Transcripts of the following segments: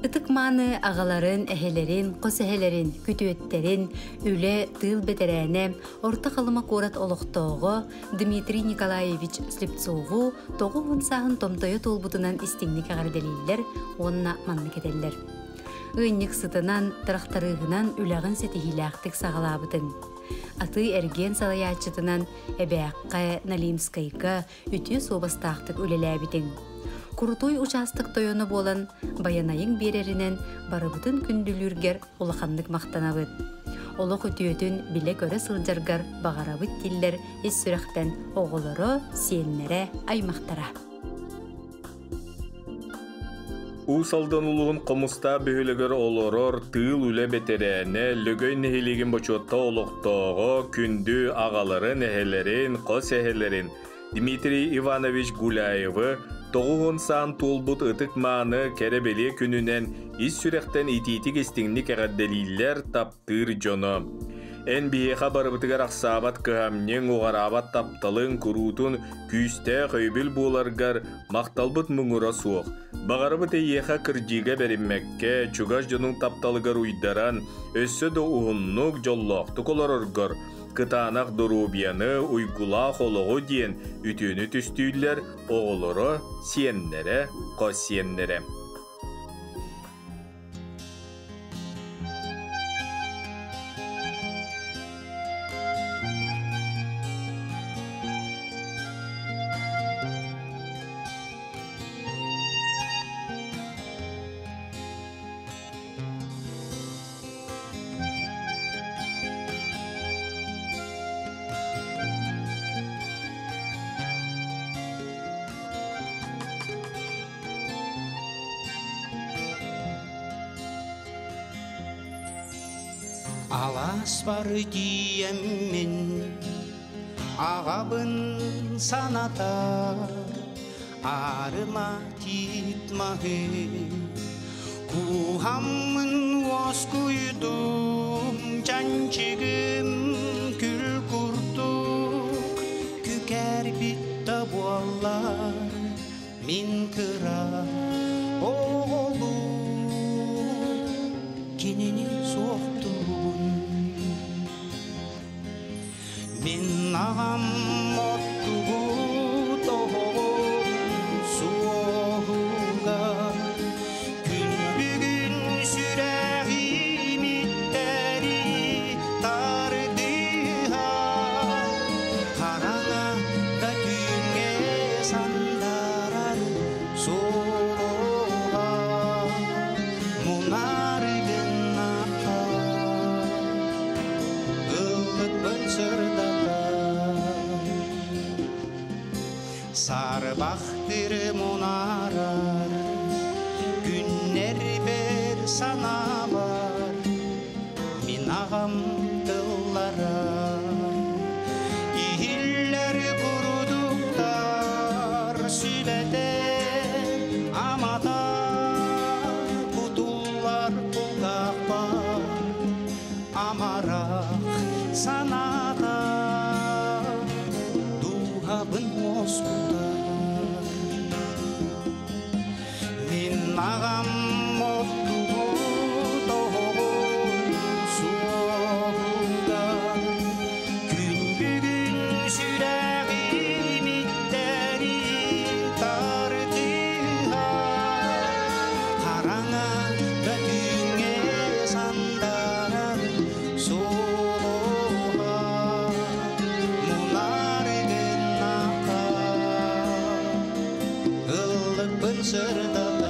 Ытык-мааны аҕаларын, эһэлэрин, хос эһэлэрин, күтүөттэрин, үлэ, тыыл бэтэрээнэ, Орто Халыма куорат олохтооҕо Дмитрий Николаевич Слепцову 90 сааһын томтойо туолбутунан истиҥник эҕэрдэлииллэр уонна маннык этэллэр. Ыанньык сытынан, тырахтарыыһынан үлэҕин ситиһиилээхтик саҕалаабытыҥ. Атыы-эргиэн салайааччытынан Эбээххэ, Налимскайга үтүө суобастаахтык үлэлээбитиҥ. Курутуй учаастак тойоно буолан, байанайыҥ биэрэринэн барыбытын күндүлүүргэр улаханнык махтанабыт. Олох үтүөтүн билэ-көрө сылдьаргар баҕарабыт дииллэр ис сүрэхтэн оҕолоро, сиэннэрэ, аймахтара. Уус Алдан улууһун Хомустаах бөһүөлэгэр олорор тыыл үлэ бэтэрээнэ, Лөгөй нэһилиэгин бочуоттаах олохтооҕо, күндү аҕаларын, эһэлэрин, хос эһэлэрин Дмитрий Иванович Гуляевы 90 саан туолбут ытык-мааны кэрэ-бэлиэ күнүнэн ис сүрэхтэн итиитик-истиҥник эҕэрдэлииллэр, таптыыр дьоно. Эн биһиэхэ барыбытыгар ахсаабат кыһамньыҥ, уҕараабат тапталыҥ куруутун күүстээх өйөбүл буоларгар махталбыт муҥура суох. Баҕарабыт эйиэхэ кырдьыыга бэриммэккэ, чугас дьонуҥ тапталыгар уйдаран, өссө да уһуннук, дьоллоохтук олороргор, кытаанах доруобуйаны, уйгулаах олоҕу диэн үтүөнү түстүүллэр оҕолоро, сиэннэрэ, хос сиэннэрэ. Алаас бары тиийэммин аҕабын санатар аарыма тиит маһы кууһаммын уоскуйдум чанчыгым күл курдук күкээрбит да буоллар Мин кыра оҕолуу кинини суохтуубун. Мин аҕам оттубут оһоҕун суоһугар күн бүгүн сүрэҕим иттэри тардыһар хараҥа да түүҥҥэ сандарар суоҕа мунары гыннахха ыллыкпын сырдатар сарбахтыр мунарар күннэрбэр санаабар мин аҕам тыллара иһиллэр курдуктар сүбэтэ амата кутуллар кулгаахпар амарах санаата дууһабын уоскутар Мин аҕам оттубут оһоҕун суоһугар күн бүгүн сүрэҕим иттэри тардыһар хараҥа да түүҥҥэ сандарар суоһа мунар гыннаха ыллыкпын сырдатар.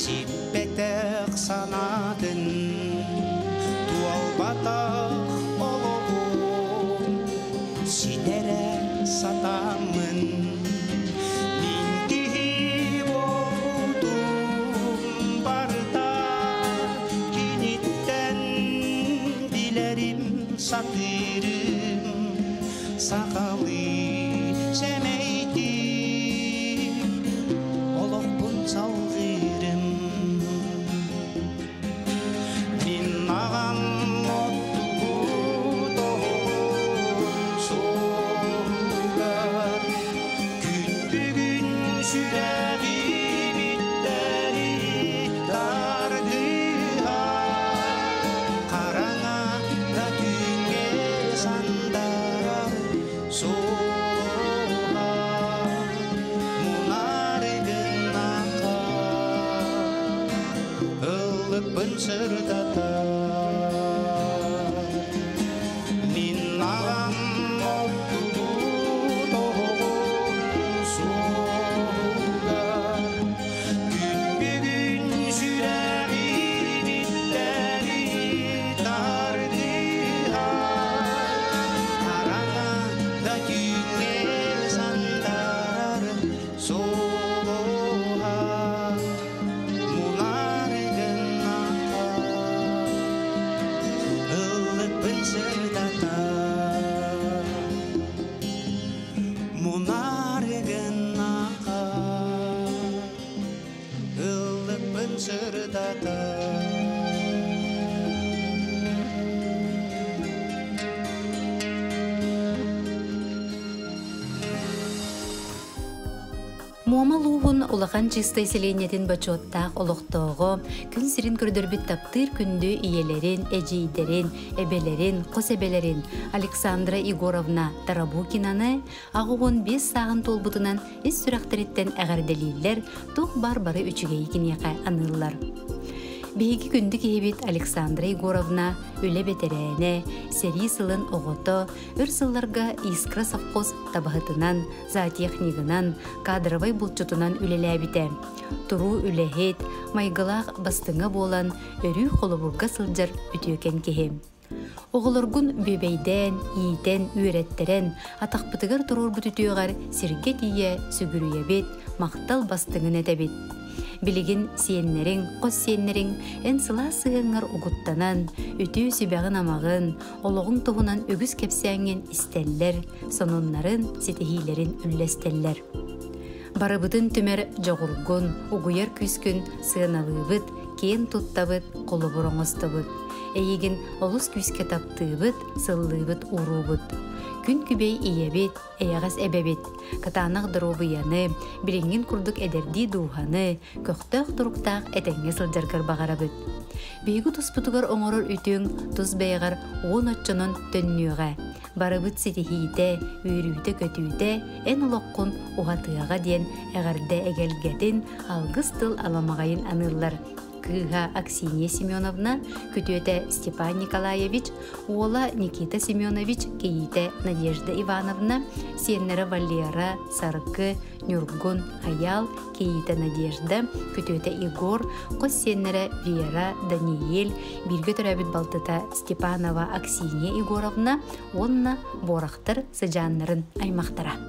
Сиппэтэх санаатын туолбатах олоҕун ситэрэ сатааммын мин киһи. сүрэҕим иттэри тардыһар, хараҥа да түүҥҥэ сандарар суола мунары гыннаха ыллыкпын сырдатар. Мин аҕам оттубут оһоҕун суоһугар күн бүгүн сүрэҕим иттэри тардыһар, хараҥа да түүҥҥэ сандарар суоһа мунары гыннаха ыллыкпын сырдатар, мунары гыннаха ыллыкпын сырдатар. Муома улууһун Улахан Чыыстай сэлиэнньэтин бочуоттаах олохтооҕо, күн сирин көрдөрбүт таптыыр күндү ийэлэрин, эдьиийдэрин, эбэлэрин, хос эбэлэрин Александра Егоровна Тарабукинаны 85 сааһын туолбутунан ис сүрэхтэриттэн эҕэрдэлииллэр, туох баар бары үчүгэйи киниэхэ аныыллар. Биһиги күндү киһибит Александра Егоровна үлэ бэтэрээнэ, сэрии сылын оҕото, өр сылларга Искра совхоз табаһытынан, зоотехнигынан, кадровай булчутунан үлэлээбитэ. Туруу үлэһит, майгылаах бастыҥа буолан, өрүү холобурга сылдьар үтүөкэн киһи. Оҕолоргун бүөбэйдээн, иитэн, үөрэттэрэн, атахпытыгар туруорбут үтүөҕэр сиргэ тиийэ сүгүрүйэбит, махтал бастыҥын этэбит. Билигин сиэннэриҥ, хос сиэннэриҥ эн сылаас сыһыаҥҥар угуттанан, үтүө сүбэҕин-амаҕын, олоҕуҥ туһунан үгүс кэпсээҥҥин истэллэр, сонуннарын, ситиһиилэрин үллэстэллэр. Барыбытын түмэр дьоҕургун, угуйар күүскүн сыаналыыбыт, киэн туттабыт, холобур оҥостобут. Эйигин олус күүскэ таптыыбыт, сыллыыбыт, ууруубут. Күн күбэй ийэбит, эйэҕэс эбэбит, кытаанах доруобуйаны, билиҥҥин курдук эдэрдии дууһаны, көхтөөх туруктаах этэҥҥэ сылдьаргар баҕарабыт. Биһиги туспутугар оҥорор үтүөҥ тус бэйэҕэр уон оччонон төннүөҕэ. Барыбыт ситиһиитэ, үөрүүтэ-көтүүтэ эн олоххун уһатыаҕа диэн эҕэрдэ эгэлгэтин, алгыс тыл аламаҕайын аныыллар. Кыыһа Аксинья Семеновна, күтүөтэ Степан Николаевич, уола Никита Семенович, кийиитэ Надежда Ивановна, сиэннэрэ Валера, Саргы, Ньургун, Айаал, кийиитэ Надежда, күтүөтэ Егор, хос сиэннэрэ Вера, Даниэль, бииргэ төрөөбүт балтыта Степанова Аксинья Егоровна уонна Буорахтар сыдьааннарын аймахтара.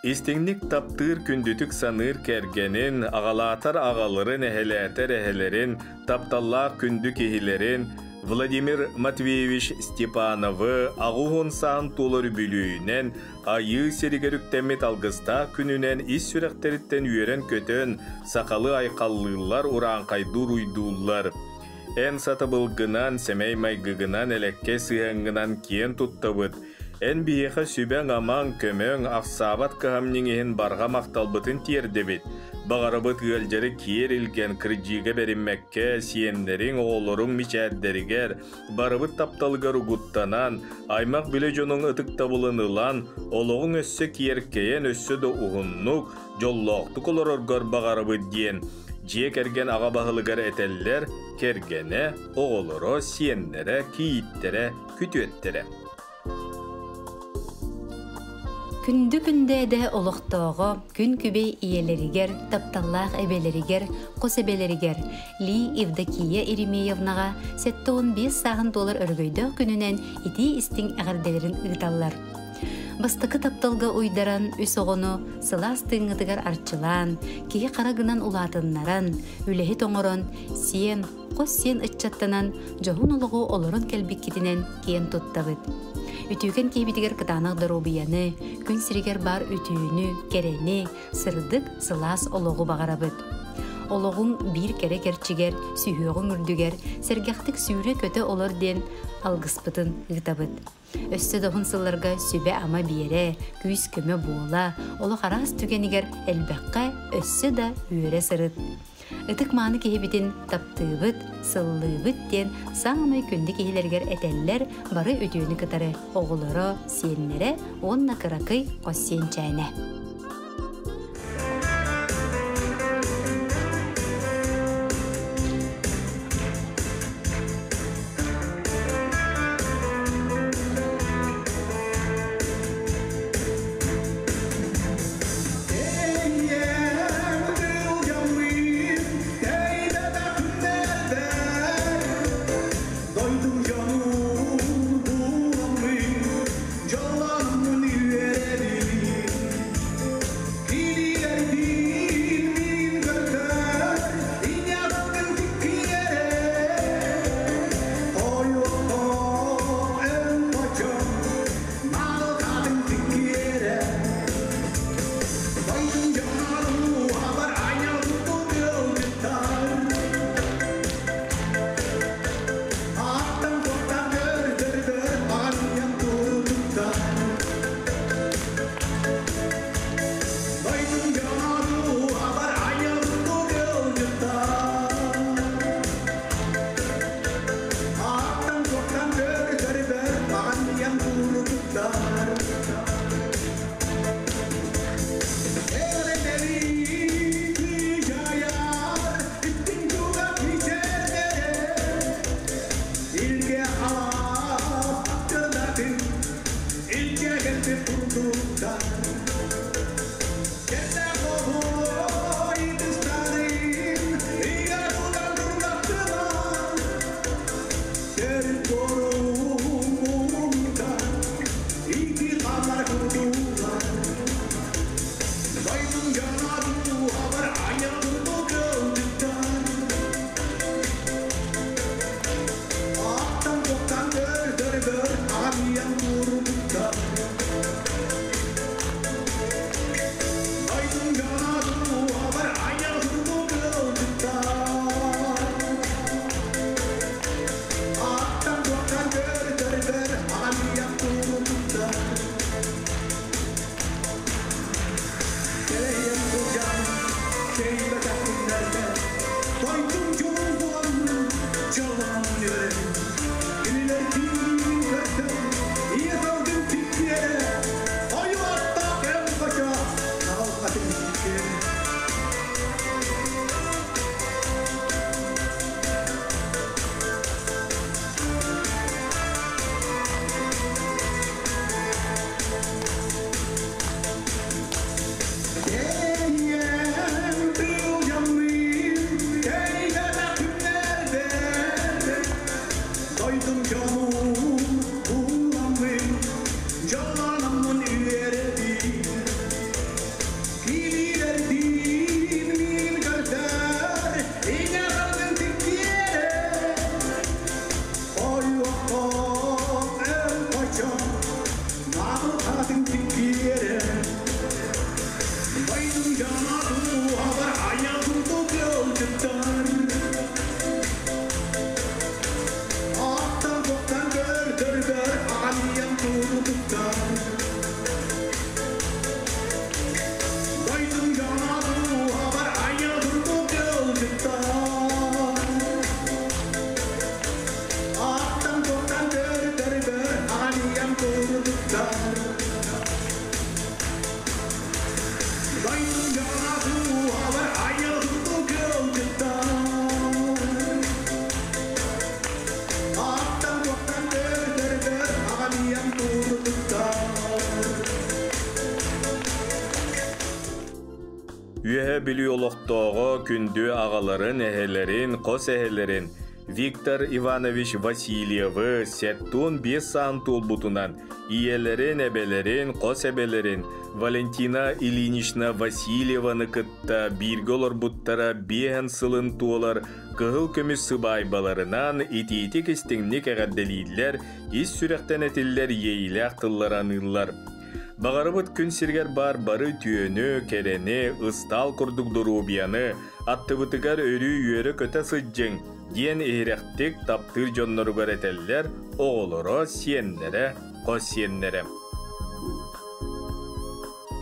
Истиҥник таптыыр күндүтүк саныыр кэргэнин, аҕалаатар аҕаларын, эһэлээтэр эһэлэрин, тапталлаах күндү киһилэрин Владимир Матвеевич Степановы аҕыс саан туолар үбүлүөйүнэн Айыы сиригэр үктэммит алгыстаах күнүнэн ис сүрэхтэриттэн үөрэн-көтөн, сахалыы айхаллыыллар, урааҥхайдуур уйдууллар. Эн сатабылгынан, сэмэй майгыгынан, элэккэй сыһыаҥҥынан киэн туттабыт. Эн биһиэхэ сүбэҥ-амаҥ, көмөҥ, ахсаабат кыһамньыҥ иһин барҕа махталбытын тиэрдэбит. Баҕарабыт ыалдьары киэр илгэн, кырдьыыга бэриммэккэ, сиэннэриҥ, оҕолоруҥ мичээрдэригэр, барыбыт тапталыгар угуттанан, аймах-билэ дьонуҥ ытыктабылын ылан, олоҕуҥ өссө киэркэйэн, өссө да уһуннук, дьоллоохтук олороргор баҕарабыт диэн дьиэ кэргэн аҕа баһылыгар этэллэр, кэргэнэ, оҕолоро, сиэннэрэ, кийииттэрэ, күтүөттэрэ. Күндү күндээдэ олохтооҕо күн күбэй ийэлэригэр, тапталлаах эбэлэригэр, хос эбэлэригэр Ли Евдокия Еремеевнаҕа 75 сааһын туолар өрөгөйдөөх күнүнэн итии-истиҥ эҕэрдэлэрин ыыталлар. Бастакы тапталга уйдаран үс оҕону сылаас тыыҥҥытыгар арчылаан, киһи хара гынан улаатыннаран, үлэһит оҥорон, сиэн, хос сиэн ыччаттанан дьоһун олоҕу олорон кэлбиккитинэн киэн туттабыт. Үтүөкэн киһибитигэр кытаанах доруобуйаны, күн сиригэр баар үтүөнү, кэрэни, сырдык, сылаас олоҕу баҕарабыт. Олоҕуҥ биир кэрэ кэрчигэр, сүһүөҕүҥ үрдүгэр сэргэхтик сүүрэ-көтө олор диэн алгыспытын ыытабыт. Өссө да уһун сылларга сүбэ-ама биэрэ, күүс-көмө буола, олох араас түгэнигэр элбэххэ өссө да үөрэ сырыт. Ытык-мааны киһибитин таптыыбыт, сыллыыбыт диэн саамай күндү киһилэригэр этэллэр бары үтүөнү кытары оҕолоро, сиэннэрэ уонна кыракый хос сиэнчээнэ. Дойдум дьонун буламмын, дьоллонмун үөрэбин. Килиэрбин мин көрдөр, инэҕин тиккиэрэ. Ойуохтоох эн хочом, малҕатын тиккиэрэ. Дойдум дьонун абар айан тутугылгыттар. Аттан тоқтан көрдөрдөр, аньям турдуктар. Дойдум дьону абар айан тутугылгыттар. Аттан тоқтан көрдөрдөр, аньям турдуктар. Дойдум дьонум буламмын, дьоллономмун үөрэбин. Килиилэрдиин мин көрдөр, иҥэҕэлбин тиккиэрэ. Ойуохтоох эн хочом, наҕылхатын тиккиэрэ. Дойдум дьоно туһабар айаҕын тутуолдьуттар. Аттан тоқтан көрдөрдөр, аҕамыйан турдуктар. Дойдум дьоно туһабар айаҕын тутуолдьуттар. Аттан тоқтан көрдөрдөр, аҕамыйан турдуктар. Дойдум дьоно туһабар айаҕын тутуолдьуттар. Аттан тоқтан көрдөрдөр, аҕамыйан турдуктар. Үөһэ Бүлүү олохтооҕо күндү аҕаларын, эһэлэрин, хос эһэлэрин Виктор Иванович Васильевы 75 саан туолбутунан ийэлэрин, эбэлэрин, хос эбэлэрин Валентина Ильинична Васильеваны кытта бииргэ олорбуттара биэһэн сылын туолар кыһыл көмүс сыбаайбаларынан итиитик истиҥник эҕэрдэлииллэр, ис сүрэхтэн этиллэр иэйиилээх тыллары аныыллар. Баҕарабыт күн сиригэр баар бары үтүөнү, кэрэни, ыстаал курдук доруобуйаны, аттыбытыгар өрүү үөрэ-көтө сылдьыҥ, диэн иһирэхтик таптыыр дьонноругар этэллэр оҕолоро, сиэннэрэ, хос сиэннэрэ.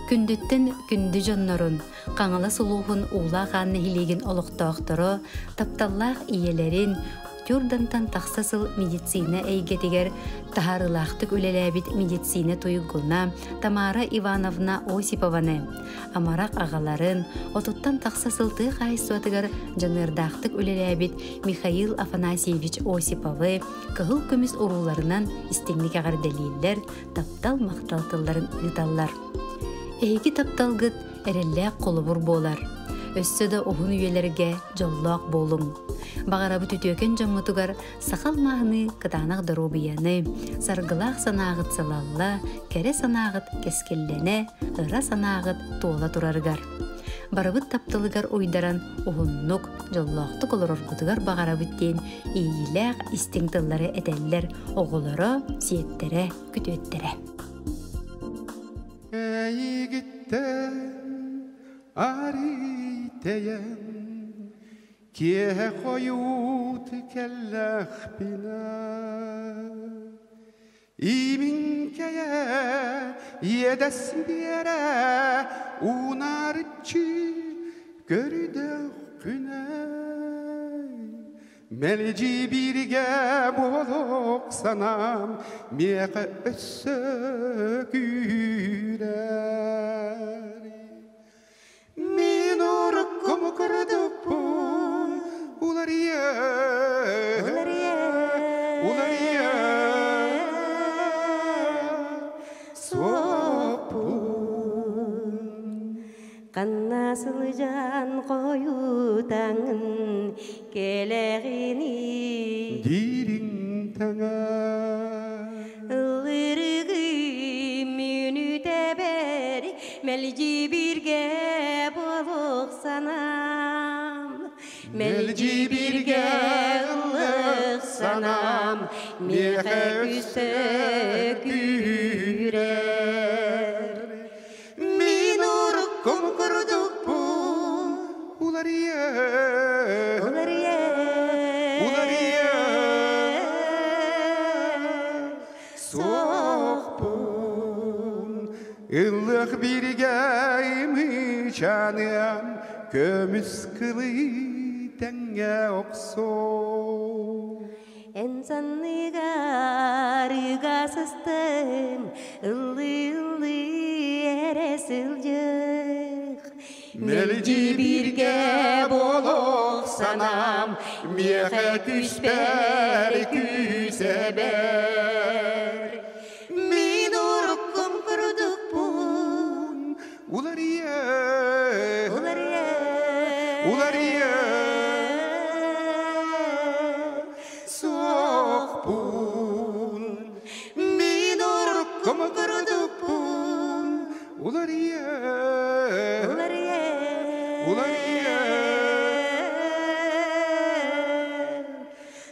Күндүттэн күндү дьоннорун, Хаҥалас улууһун Уулаах Аан нэһилиэгин олохтоохторо, тапталлаах ийэлэрин, Тюрдантан тахса сыл медицина эйгэтигэр таһаарыылаахтык үлэлээбит медицина туйгуна Тамара Ивановна Осипованы, амарах аҕаларын, отуттан тахса сыл тыа хаһаайыстыбатыгар дьаныардаахтык үлэлээбит Михаил Афанасьевич Осиповы кыһыл көмүс урууларынан истиҥник эҕэрдэлииллэр, таптал-махтал тылларын ыыталлар. Эһиги тапталгыт эрэллээх холобур буолар. Өссө да уһун үйэлэргэ дьоллоох буолуҥ. Баҕарабыт үтүөкэн дьоммутугар саха алмааһыныы кытаанах доруобуйаны, саргылаах санааҕыт салалла, кэрэ санааҕыт кэскиллэнэ, ыра санааҕыт туола турарыгар. Барыбыт тапталыгар уйдаран уһуннук, дьоллоохтук олороргутугар баҕарабыт диэн иэйиилээх истиҥ тыллары этэллэр оҕолоро, сиэттэрэ, күтүөттэрэ. Эйигиттэн арыйтэйэн киэһэ хойут кэллэхпинэ Имиҥкэйэ иэдэс биэрэ уунаарыччы көрдөхпүнэ Мэлдьи бииргэ буолуох санаам миэхэ өссө күүрэр. Мин уруккум курдукпун уларыйа, уларыйа суоппун. Ханна сылдьан хойутаҥын кэлэҕиний Дириҥ таҥа Ыллырыгы мүнүтэбэр мэлдьи бииргэ буолуох санаам Мэлдьи бииргэ ыллык санаам миэхэ өссө күүрэр. Мин уруккум курдукпун уларыйа Уларыйа уларыйа суохпун. Ыллык бииргэ ымыычаныам көмүс кылы тэҥҥэ охсо. Эн санныгар ыга сыстым, ыллыы-ыллыы эрэ сылдьых. Мэлдьи бииргэ буолуох санаам миэхэ түспэр күүс эбэр. Мин уруккум курдукпун уларыйа Уларыйа уларыйа суохпун. Мин уруккум курдукпун уларыйа уларыйа уларыйа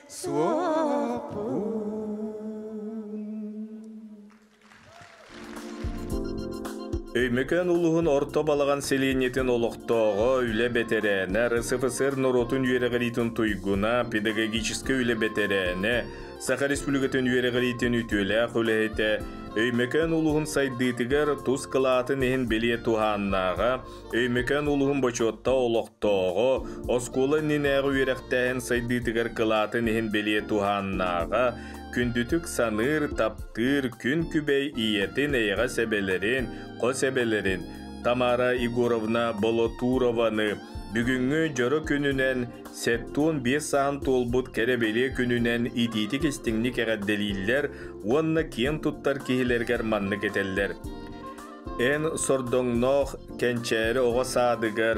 суохпун. Өймөкөөн улууһун Орто Балаҕан сэлиэнньэтин олохтооҕо, үлэ бэтэрээнэ, РСФСР норуотун үөрэҕириитин туйгуна, педагогическай үлэ бэтэрээнэ, Саха Республикатын үөрэҕириитин үтүөлээх үлэһитэ, Өймөкөөн улууһун сайдыытыгар тус кылаатын иһин бэлиэ туһааннааҕа, Өймөкөөн улууһун бочуоттаах олохтооҕо, оскуола иннинээҕи үөрэхтээһин сайдыытыгар кылаатын иһин бэлиэ туһааннааҕа, күндүтүк саныыр, таптыыр күн күбэй ийэтин эйэҕэс эбэлэрин, хос эбэлэрин Тамара Егоровна Болотурованы бүгүҥҥү дьоро күнүнэн 75 сааһын туолбут кэрэ-бэлиэ күнүнэн итиитик-истиҥник эҕэрдэлииллэр уонна киэн туттар киһилэригэр маннык этэллэр. Эн сордоҥноох Кэнчээри оҕо саадыгар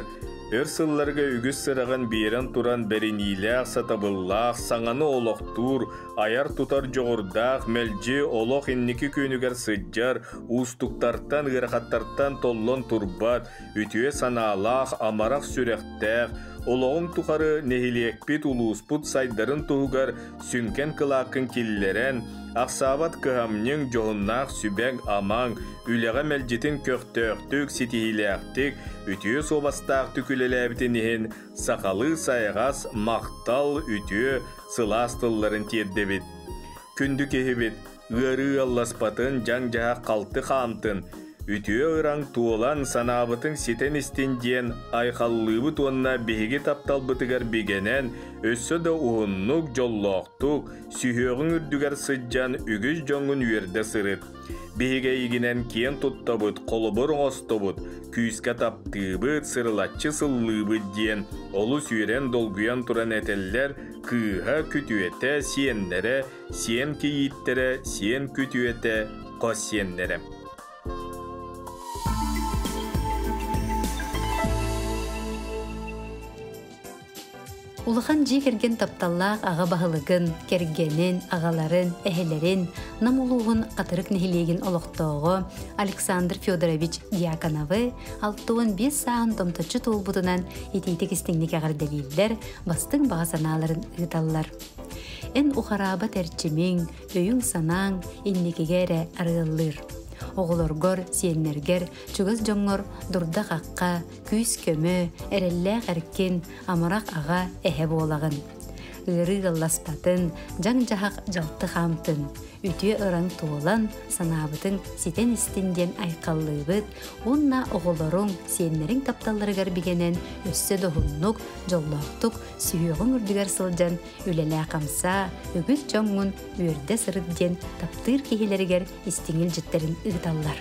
өр сылларга үгүс сыраҕын биэрэн туран бэриниилээх, сатабыллаах, саҥаны олохтуур, айар-тутар дьоҕурдаах, мэлдьи олох инники күөнүгэр сылдьар, уустуктартан, ыарахаттартан толлон турбат, үтүө санаалаах, амарах сүрэхтээх, олоҕуҥ тухары нэһилиэкпит, улууспут сайдарын туһугар сүҥкэн кылааккын киллэрэн, Ахсаабат кыһамньыҥ, дьоһуннаах сүбэҥ-амаҥ, үлэҕэ мэлдьитин көхтөөхтүк, ситиһиилээхтик, үтүө суобастаахтык үлэлээбитин иһин сахалыы сайаҕас, махтал, үтүө, сылаас тылларын тиэрдэбит. Күндү киһибит, ыарыы ыалласпатын, дьаҥ-дьаһах халты хаамтын, үтүө ыраҥ туолан, санаабытыҥ ситэн истин диэн айхаллыыбыт уонна биһиги тапталбытыгар бигэнэн, өссө да уһуннук, дьоллоохтук, сүһүөҕүҥ үрдүгэр сылдьан үгүс дьоҥҥун үөрдэ сырыт. Биһиги эйигинэн киэн туттабыт, холобур оҥостобут, күүскэ таптыыбыт, сырылаччы сыллыыбыт диэн олус үөрэн долгуйан туран этэллэр кыыһа, күтүөтэ, сиэннэрэ, сиэн кийииттэрэ, сиэн күтүөтэ, хос сиэннэрэ. Улахан дьиэ кэргэн тапталлаах аҕа баһылыгын, кэргэнин, аҕаларын, эһэлэрин Нам улууһун Хатырык нэһилиэгин олохтооҕо Александр Федорович Дьяконовы 65 сааһын томточчу туолбутунан итиитик истиҥник эҕэрдэлииллэр, бастыҥ баҕа санааларын ыыталлар. Эн ухараабат эрчимиҥ, өйүҥ-санааҥ инникигэ эрэ арыаллыыр. Оҕолоргор, сиэннэргэр, чугас дьоҥҥор дурда-хахха, күүс-көмө, эрэллээх эркин, амарах аҕа, эһэ буолаҕын. Ыарыы ыалласпатын, дьаҥ-дьаһах дьалты хаамтын, үтүө ыраҥ туолан, санаабытыҥ ситэн истин диэн айхаллыыбыт уонна оҕолоруҥ, сиэннэриҥ тапталларыгар бигэнэн өссө да уһуннук, дьоллоохтук сүһүөҕүҥ үрдүгэр сылдьан үлэлээ-хамсаа, үгүс дьоҥҥун үөрдэ сырыт диэн таптыыр киһилэригэр истиҥ илдьиттэрин ыыталлар.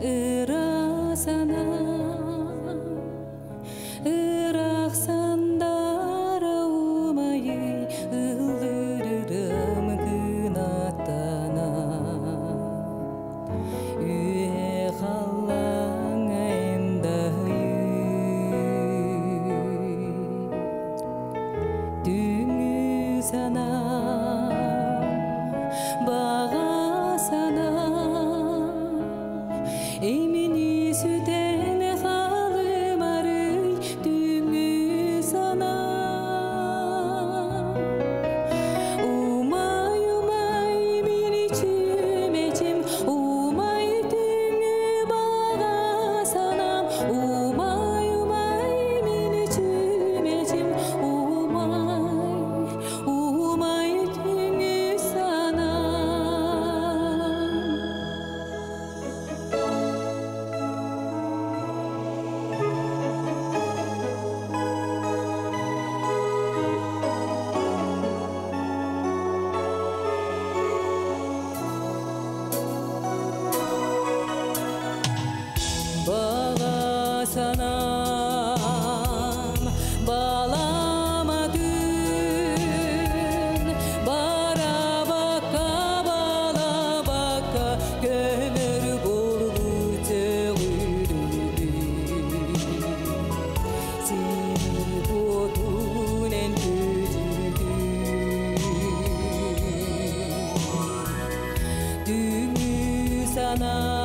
Ыра санаа, ыраах сандара умайый, ыллырырым кынаттана. Үө халлаҥа эндаһый, түҥү санаа, баҕа санаа, имини сүтэн халымарый түҥү санаа. Умай, умай, мини чүмэчим, умай түҥү баҕа санаам, умай, умай, мини чүмэчим, умай, умай түҥү санаам. Баҕа санаам, балама күн, барабакка, балабакка, көмөр болбут өҕүрүбүн. Сир отунен төзүтүн. Түҥү санаам,